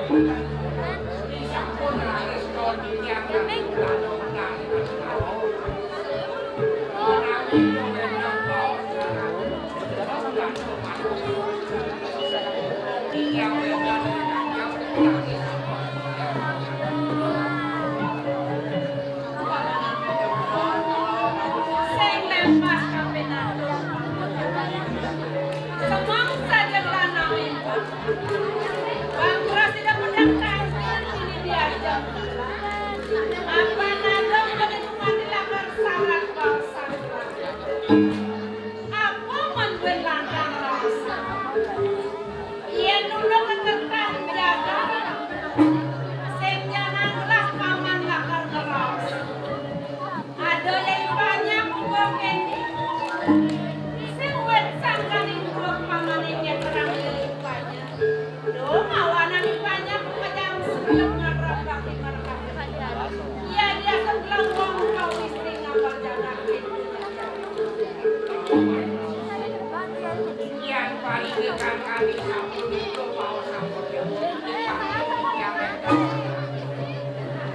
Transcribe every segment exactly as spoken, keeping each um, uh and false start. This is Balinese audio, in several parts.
Sing lepas kapinan. Semong saja lanang impun. Bangkras tidak pedang tangkil ini diajak. Apa nadong bagi tuman di lakar sarat bangsa. Apa manduin lantang rasa. Yen nulung kekertan biadab, sing nyanang gelah paman lakar ngeros. Ada yai banyak uga kene. Sing wet sangkaning uga pamane nyetrang yai banyak. Duh, mawanan banyak pejam sebelum ngarap bakti markah. Iya, dia sebelah wong kau istri ngapal jagat. Yan parindekan kami sampun nika paos sampun.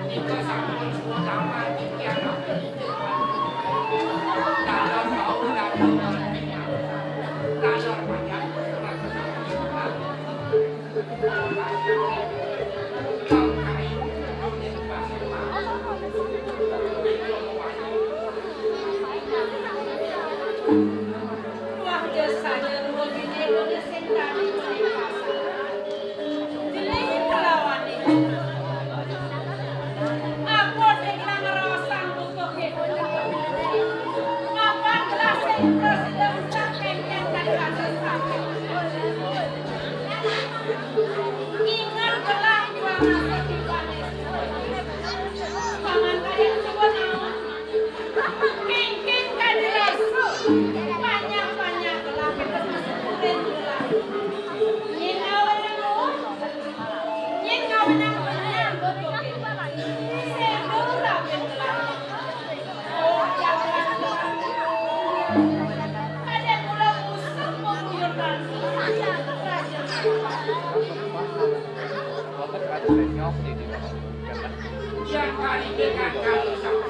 Nika sampun suwun damel titiang. Dalam bau dalam. Dalam panjang. Wah, jasanya ruwet ini, ruwet sing tadi muni pasar. Jenenge kelawane. Apa sing nang ngerosang butuh gitu? Mapan gelas sing terus sedang sakengkeng dan kasih sakit. Ingat gelah dua masa tiba. Paman kaya coba naon? Mingkin kadilas. Panjang-panjang gelah, pedes masuk kuring gelah. Nyin awenang, nyin awenang benyang. Sedo rapi gelah. Oh, jangan. Ada pulau pusat mau buyuran. Yang kali dengan kali satu.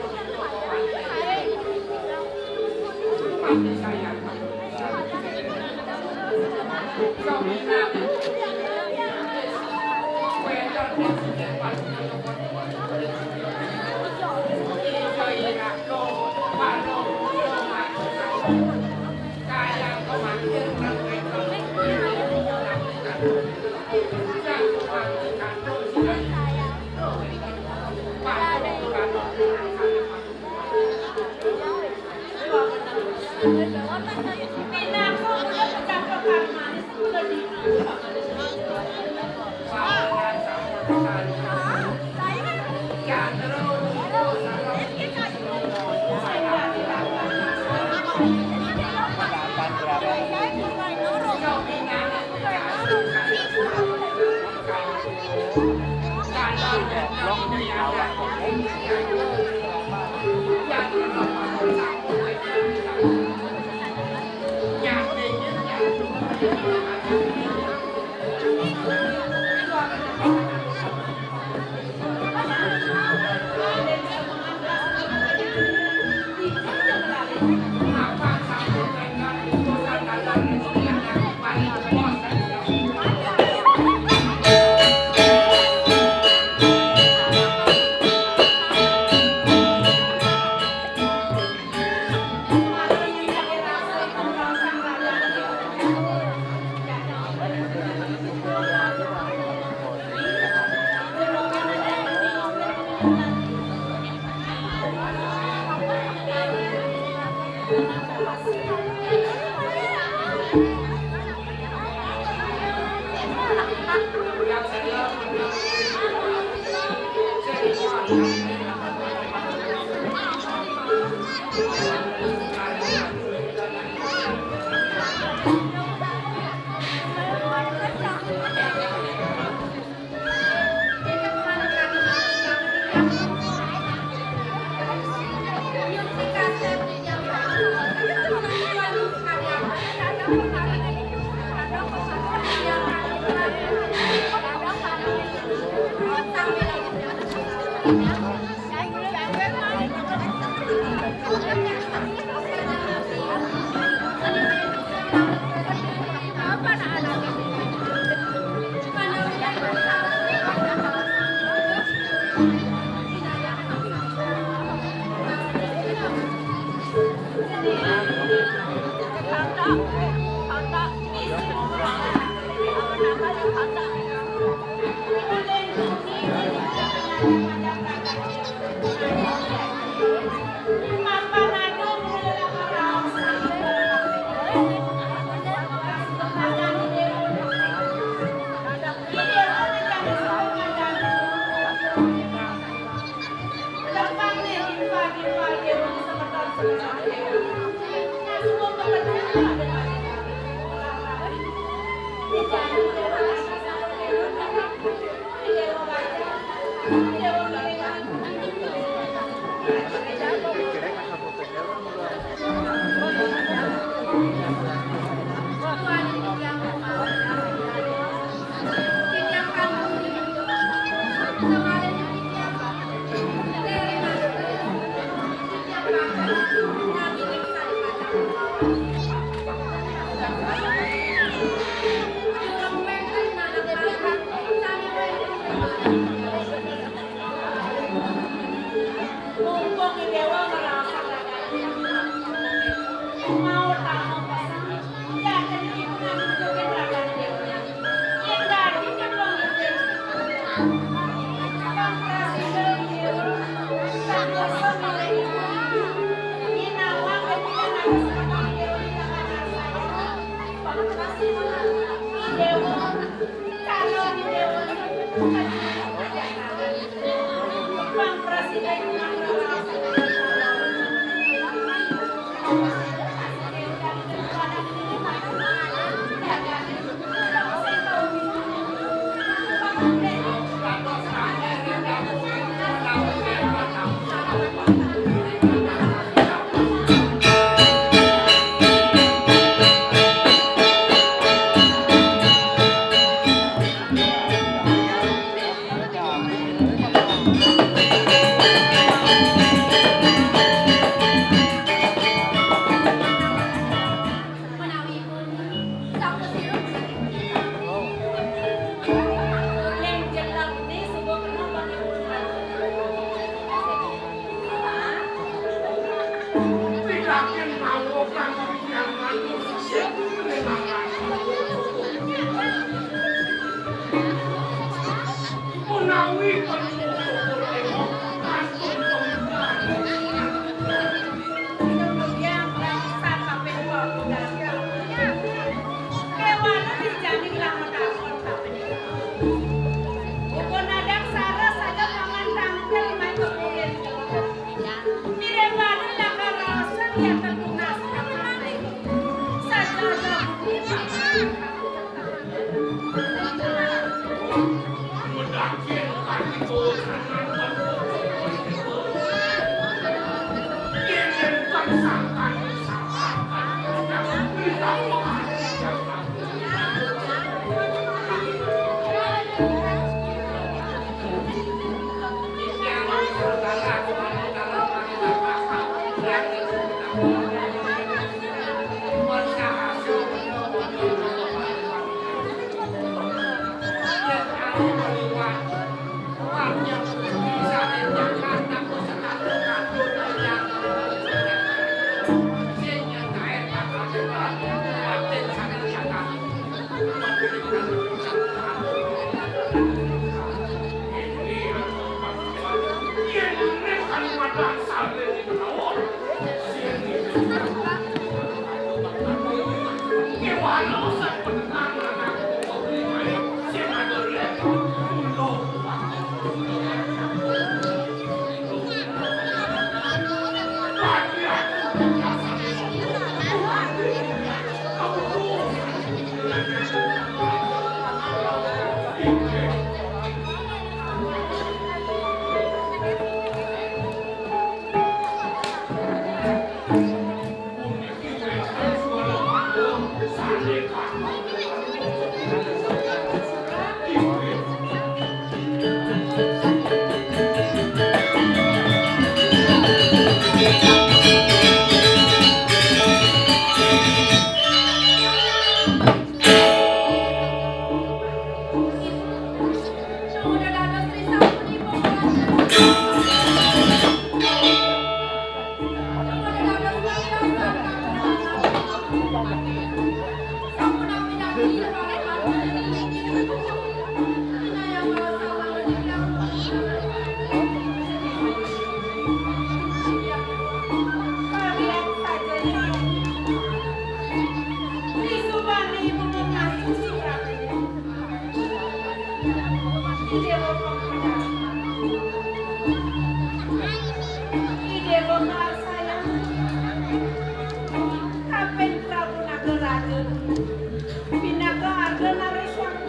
Pinaka Arda Nareswara.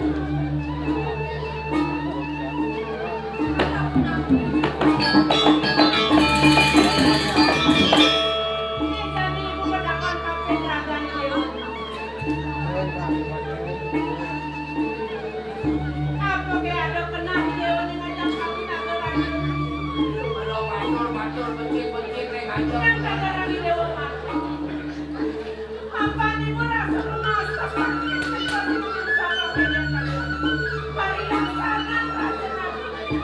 Jani ibu pedakon kaping ragan Déwa. Apa ké ada kenah Déwa ning ajang kawin ada raga? Kalau matur, matur, becik, becik, ning ajang. Yang kagak raga Déwa matur. Apa nih gua rasa rumah sakit, sakit, sakit, sakit, sakit, sakit. Parilaksana raja nabi.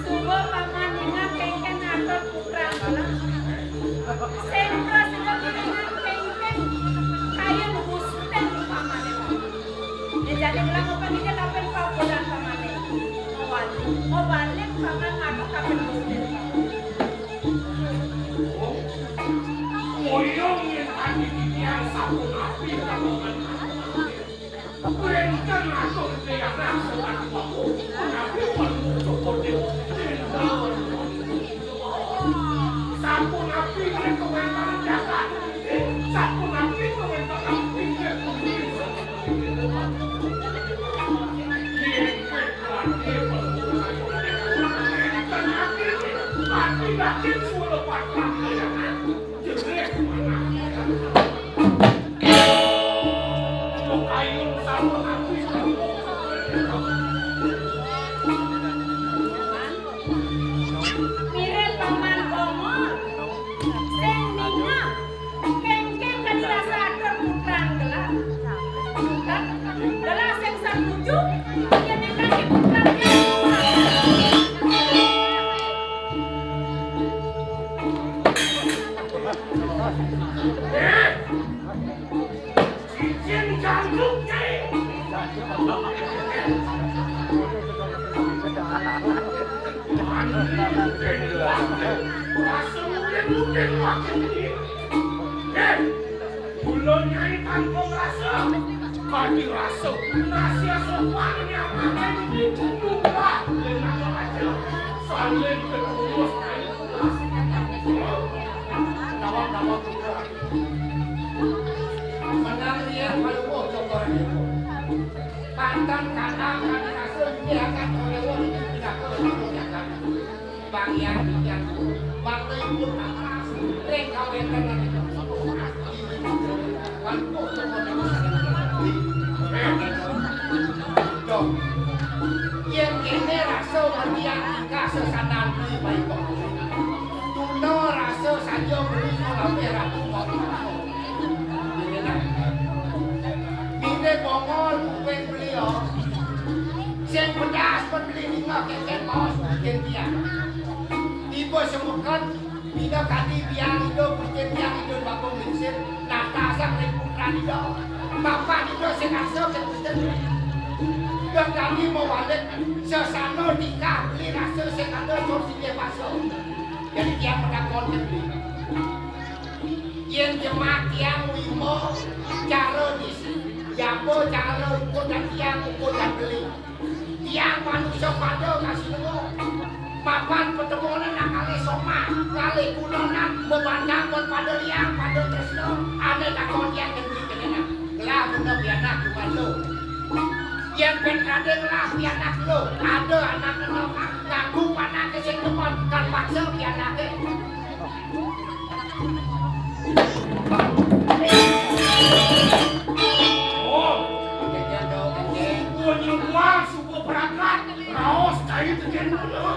Suba paman ningak kéngkén atur putra. Sing prasida ningak kéngkén kayun Gusti upamané. Ya, jani bilang apa nih, kaping pabulan pamané. Mawali, mawali paman ngatur kaping Gusti. Oyong yén tadi titiang sapunapi kagungan. Wénten atur tiyang rasa ati wau, menawi perlu cokot. Sapunapi nek kawéntenan jagat. Sapunapi kawéntenan pinggir bumi. Yén kowe kuwat, kowe perlu cokot. Wénten ati, ati yakin suara patah. Mirip paman Bongor sing ningak kéngkén kadi rasa atur putran gelah. Gelah sing satuju, yén ningak putran. Cincin gandruk, Nyai. Rasa mungkin-mungkin wakil ini. Eh, kula Nyai tanpa rasa. Kadi rasa. Nasi sopan yang makan ini. Murah. Lenang aja. Saling terus. Nawang-nawang juga. Menang dia kalau mau coba dia. Pantang kadang kami rasa dia akan oleh orang itu tidak perlu diakan. Bang Yang Yang Bang Ribut Atlas. Reng kawin dengan itu. Kan kok coba dia. Dong. Yang kene rasa mati yang tingkah sesanan di baik kok. Tuna rasa saja beli kabeh ratu kok. Dene Bongol kuping beliau. Sing pedas pun beli ninga keken maos bikin dia. Tiba semekan, bina kadi biang ida bikin biang ida bakung lingsir. Nata sang ring putran ida. Bapak ida sing asa ke Kristen. Dan kami mewalik sesana tingkah beli rasa sing ada sur singgih basa. Jadi tiang menakon ke beli. Yén jemaah tiang wima cara disi, jaba cara ukuran tiang ukuran beli. Tiang manusa pada kasih nemu. Papan pertemuan nak kali sok Kula nak bebandang pun pada liang, pada tresna, ane takon tiang kedui kedena. Ngelah guna pianak cuma lu. Yang pen kade ngelah pianak lu, ada anak kena ngaku panak ke sing depan, kan paksa pianak ke. Oh, kejadian dong, kejadian. Gua nyuruh gua, suka berangkat, raos, cai tejen dulu.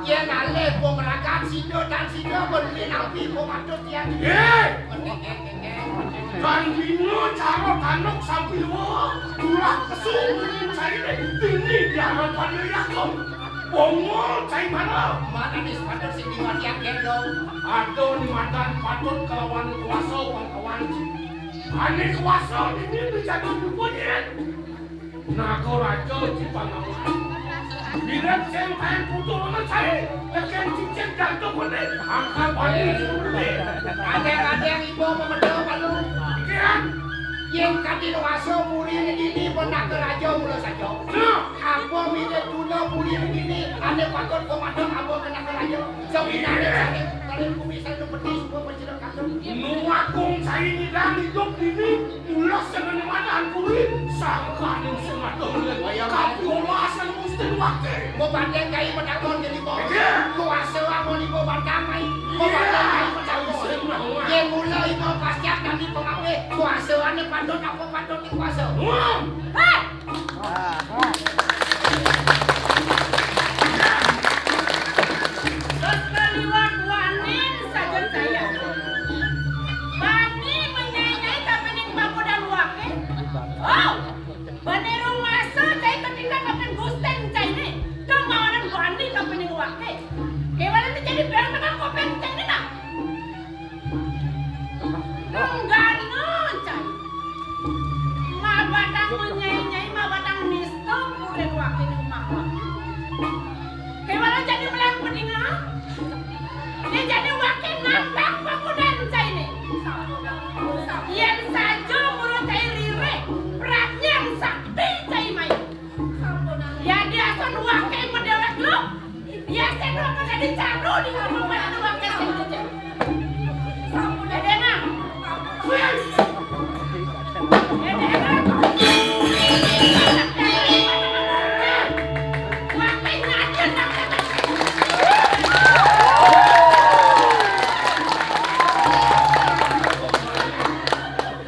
Yen alih pemeragat sida tan sida beli nampi pematut tiang. Ye! Kan dina cara tanduk sampi lua, tulah kesu mungkin saire dini di hadapan Yakub. Bongol cai mana? Mana ni sepatut sing diwatiang gendong? Ada ni madan patut kelawan kuasa pangkawan. Ane kuasa dini dijaga dukunyen. Naga Raja Cipangawan. Mirip sing kain putu ana cai, leken cicit jantung kene, angkal bani sumber. Kadang-kadang ibu memedha malu. Pikiran. Yen kadin wasa puri dini pun Naga Raja mula saja. Nah. Apa mirip tuna puri dini, ane patut komandan apa ke Naga Raja? Sawinane saking paling kumisal peti semua penjelek kandung. Nuwakung cai nyidang idup dini. Ulah seneng madahan kuwi, sangkaning sing adoh lek. Kaya kapiolasan mesti nuwake. Mbok Banteng kai medakon dene kok. Iya. Kuasa amun ibu Banteng kai. Mbok Banteng kai medakon. Iya. Yen mula ibu pasti akan dipengapih, kuasane patut apa patut dikuasa? Wah. Hei! Terus kaliwat wanin saja saya. Bani menyai-nyai kapining pamudan wake. Oh, bani rumasa cai ketika kapin gusten cai ne. Kemawanan bani kapining wake. Kewalan terjadi berang tengah kopen cai ne nah. Nenggana cai. Mabatang menyai-nyai, mabatang nista kuring wake ne mawa. Kewala jadi melang peninga. Dia jadi wake nantang pamudan cai ne. Yen saja murut cai ririh, pradnyan sakti cai mai. Jadi asan wake medewek lu. Iya, saya doakan jadi caro di rumah mana doakan saya saja. Sampun ada nah. Wih. Ada nah. Wakil ngajar nak.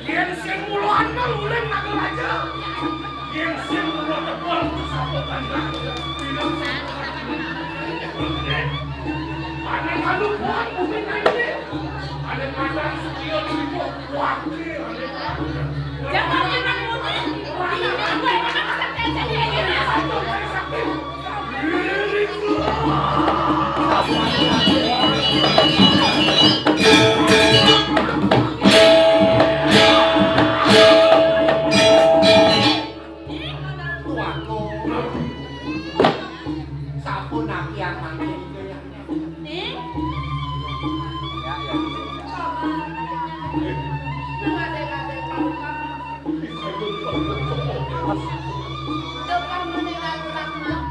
Yen sing mula andel ulih nagel aja. Yen sing mula tebel sapa tandang. Ane malu buat bumi naik. Ane madan setia di ibu kuat. Jangan jangan bumi. Ini gue anak sampai jadi aja. Tuaku, sampun nakian mangkin. Ning? Ya, ya. Papa, nang ade-ade parukan. Depan meninggal rahmat.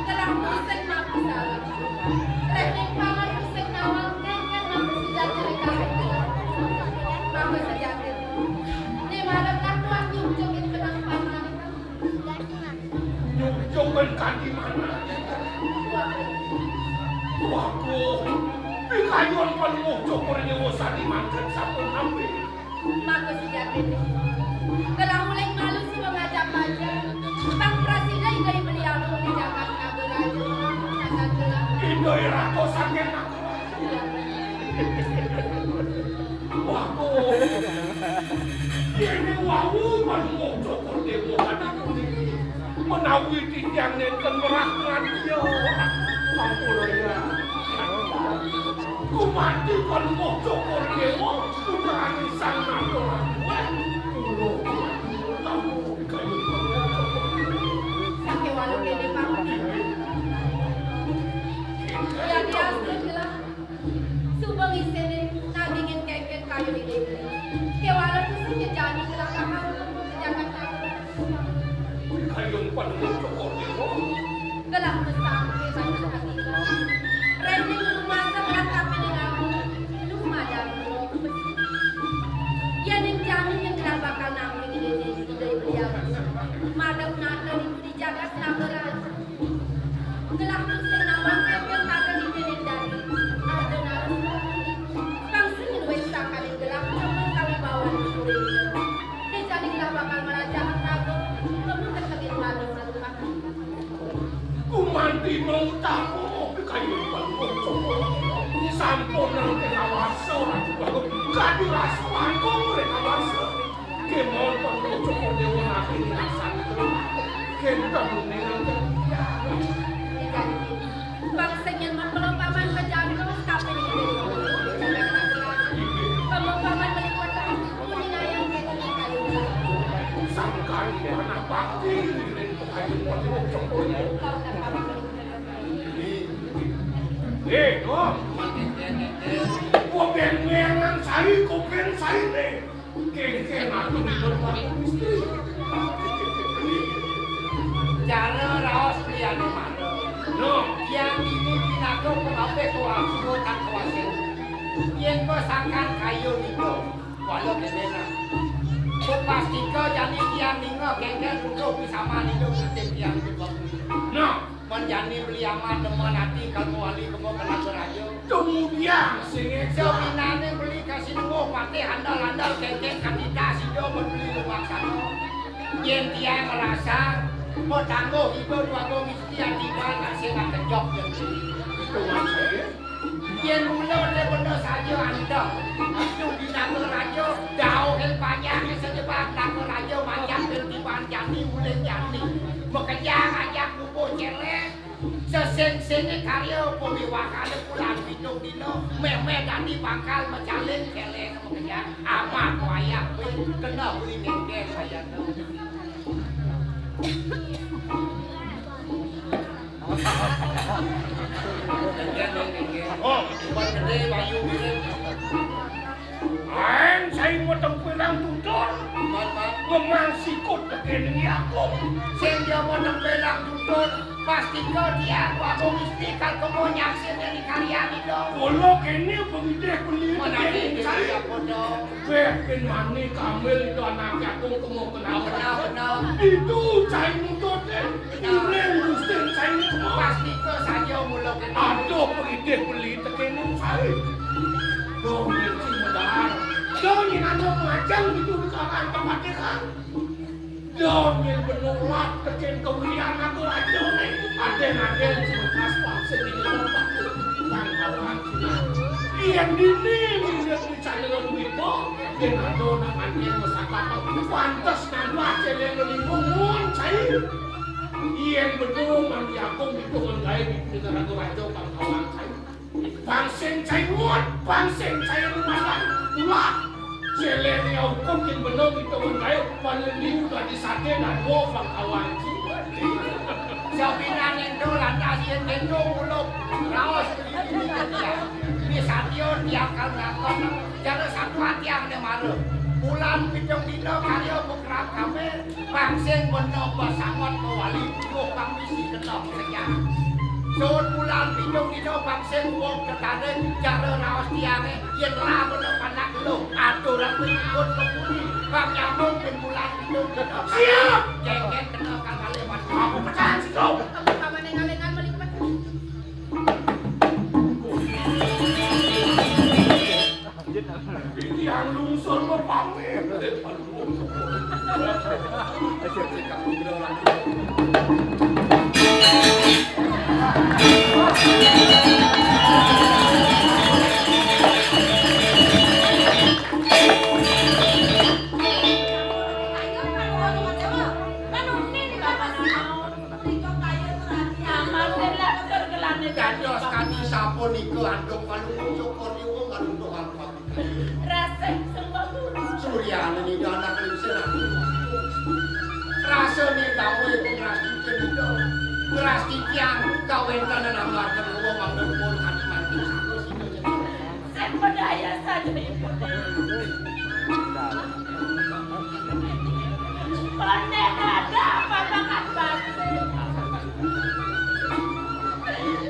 Telah musik nabi salam. Teknik paman musik nawal, kengken nabi sejati rekam. Maka sejati. Ni malam lah tuan nyungcungin benang paman. Nyungcung ben kanthi manah. Waku, pikayun panuwuh Cokor Dewa sami mangkat sampun ambil. Maka sejatine, telah uling malu si mengajak-ajak. Bang Prasida Indah beli aku di Jakarta Beraja. Sangat gelap. Indah Ratu saking Waduh. Dene wau panuwuh Cokor Dewa kata puniki. Menawi titiang nenten merah nganti ya. Ampun ya. Gumanti panuwuh Cokor Dewa putrane Sang Nata Ratu. Kula tamu kayu panuwuh Cokor Dewa. Sakewalu kene, Pak. Ya, dia astun gelah. Suba ngisinin nagingin kengken kayu ini. Kewala tusing nyejani gelah kamar untuk jagat kayu. Kayun panuwun Cokor Dewa. Gelah mesang ke banyak hati. Reni Konang kelawarsa, kadi rasa langkung oleh kawarsa. Kemon pangko Cokor Dewa nabi ngasanta. Kenten uningan. Bangsa nyén mapelo paman pejangkul, kaping gedé. Pemung paman meliputan, kuning ayam kita kayu. Sangkan panah bakti, kayu pangko Cokor Dewa. Eh, Dong. Gua beng-bengan sai, gua beng sai né. Kéngkén atuh di depan istri. Cara raos priané mara. Dong. Yang ini pinaka pengabih kuasa kang kuasa. Yén pasangkan kayu niku, walau kénénan. Kupastika jani tiang ninga kéngkén utuh pisaman hidup saking tiang. Nah. Mén jani Beli Amat demen ati kal mawali kema ka Nagaraja. Kemudian sing ngécé. Sabinané beli kasinuwuh patih andal-andal kéngkén katitah sida mén beli lumaksana. Yén tiang ngrasa patangguh ida Dwagung Isti atiban sing ngakejok jeng beli. Itu maksudnya. Yén mula té benda saja anteng. Itu di Nagaraja, dauhé panjang saja bang Nagaraja manjang tiban jani ulih jani. Makejang ajak bubuh célék, sesing-singé karya pawiwahané bulan pitung dina, méh-méh dadi bakal macaling célék makejang. Amat wayah wé, kena beli mengkeh sayana. Oh, buat gedé bayu mirip. Aéng sai matempelang tutur. Ngemang sikut tekén Agung. Sing dia matempelang tutur, pastika tiang Agung Isti kal kemo nyaksin yang dikaryané dong. Kula kéné pengidih beli tekén sai. Wéh, pin mani kambil itu anak Agung kemo kenal. Kenal, kenal. Itu cai nuntut, eh. Iring Gustin cai kemo. Pastika saja mula kenal. Aduh, pengidih beli tekén sai. Dong, benci medar. Dong, nyinana majang itu di kalangan tempat ikan. Dong, yang benulat tekén kewilian aku aja, nih. Adén-adén sebekas paksa di dalam paksa. Tangkawan Cina. Yang dini, yang Candra Dwipa, yén ada nang anjing masakan, pantes nambah célék ngelimbungun, cai. Yén bener Mang Jagung itu ngendaé di negara raja Bangkawan, cai. Bangsin cai ngut, bangsin cai rumahan, ulah. Célék ya hukum yén bener itu ngendaé, paling liu dadi saté dan dua Bangkawan, cai. Sabinan ento lantas yén ento nguluk raos. Ini satia tiang kal ngakon, jare satu atiang ne mara. Bulan pitung dina karya bekerap kame, pang sing benda basangot mawali, duh pang misi kenok sejar. Saut bulan pitung dina pang sing wong tetarik, jare raos tiange, yen lah benda panak geluh, aturan pengikut kemudi, pang nyambung pen bulan pitung dina. Siap! Jengket kena kang kalih. Aku pecahan situ. Pamane ngalengan melipat. Tiang lungsur mepamit. Dados kadi sapunika antuk palungguh syukur niku ngalunduh angkot. Rasa sembah. Suryane nida anak lingsir. Rasane gawe pengrastiti nida. Ngrastitiang kawentanan amarga dewa mangda pun kadi mati satu sida jeneng. Sing pedaya saja ibu. Pandai dada papakan batu.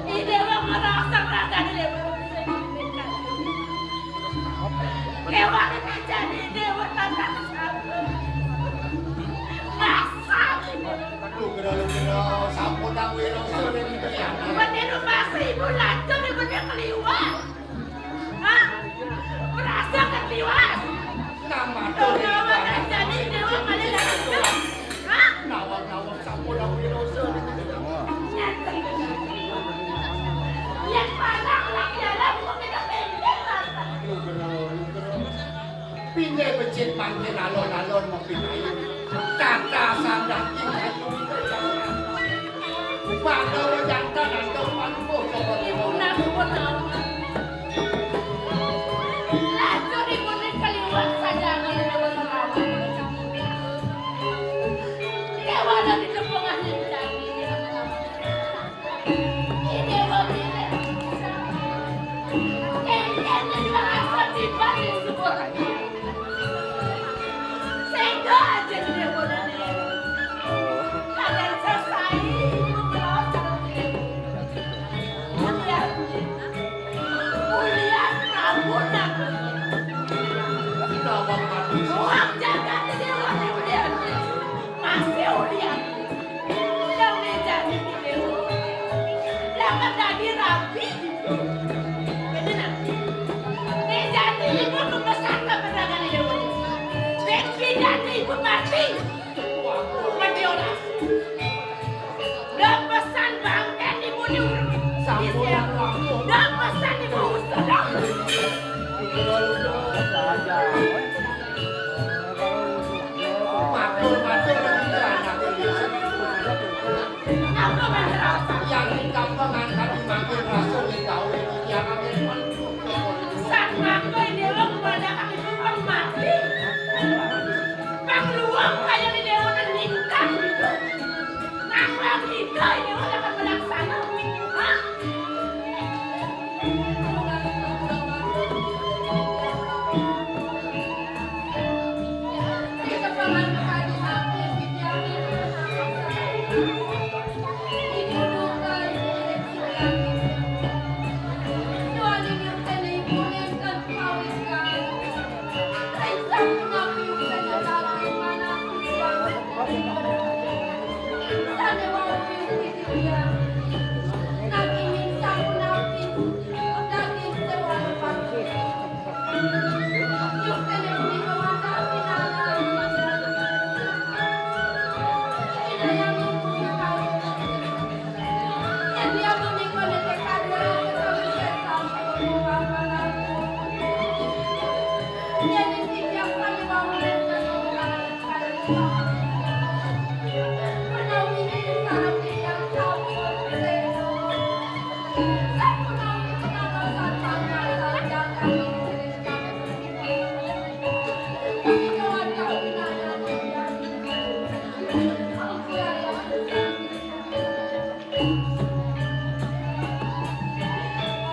Ide wong ngerasa rasane dewa. Kewan iki jadi dewa tata sabar. Masa. Lho, kira-kira sampun nang wirasa ning iki ya. Meniru masih ibu lanjut ibu dia keliwat. Hah? Merasa keliwat. Becik mangkin alon-alon mapinayu. Tata sandang ing ayu. Mangga wejantan antuk panukuh jaba dewa. Ibu nak pun tahu. Lajur ibu ni kaliwat saja angin dewa melawan. Dewa dah di tepung angin jani. Masih ulian. Yang meja ni dewa. Lawan dadi rabi. Bener, nah. Meja ni ibu memesan ke perangan dewa. Beki dadi ibu mati. Mati orang. Dah pesan bangkai ibu ni. Sampun. Dah pesan ibu usah. Matur, matur, yang ingkang pangangkat mangkin rasul ing gawé titiang amin. Sang mangke dewa kepada kami pun mati. Pangluwung kaya di dewa ningkang. Nang kita dewa akan melaksana. Hah?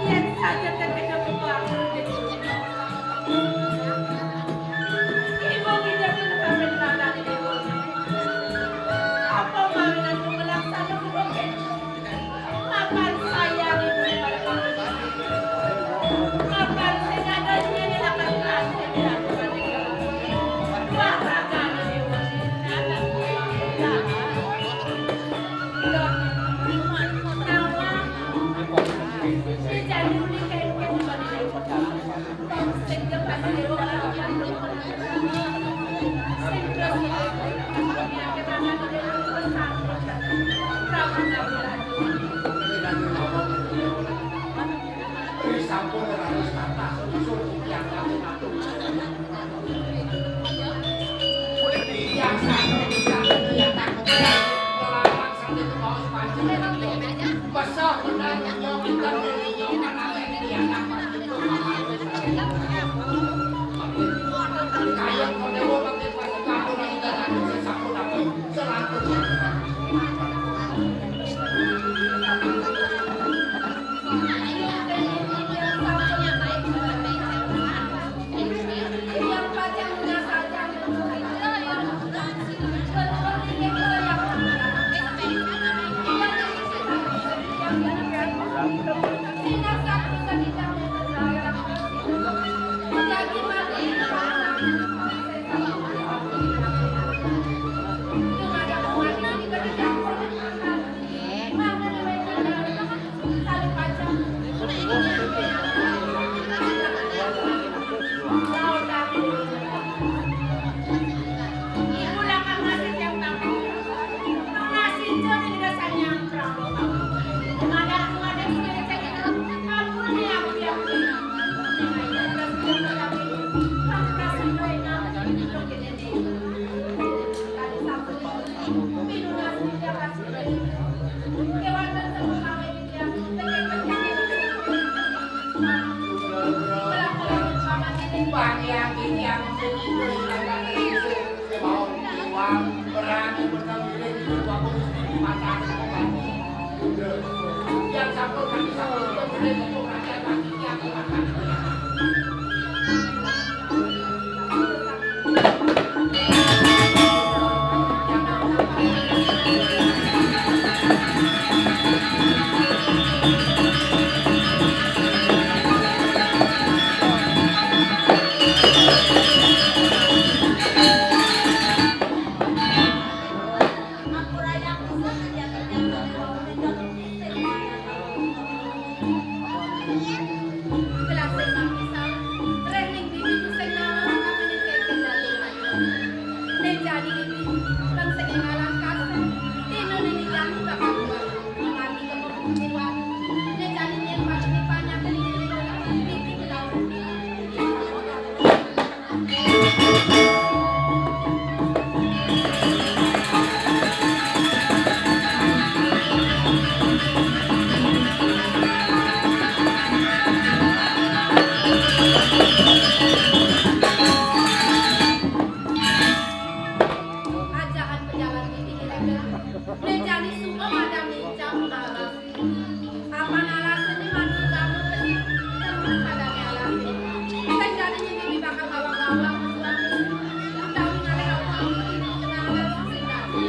Yen saja terkejut itu aku. Ibu tidak pernah menentang ibu. Apa mawinan melaksanakan hukum itu? Mapan sayang ibu pada kamu. Mapan sing ada nyene lakan kelas tidak bukan ibu. Wah, raga ibu. Sampun raris kathah usul titiang kami matur. Ajahan pejalan ini, Ki Rega. Né jani suba madan lincah alas. Apan alasé né madu banget, temen padangé alasé. Sing dadi nyinyi bakal gawang-gawang, utawi ngalih apa-apa di tengah alas sing dadi.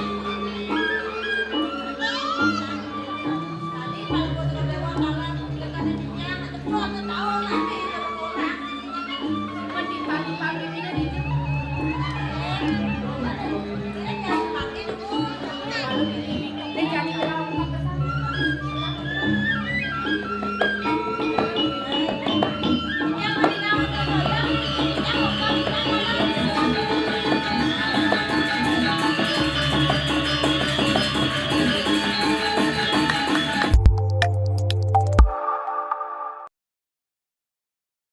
Tadi kalau gua lewat alas, lekane dinya, ada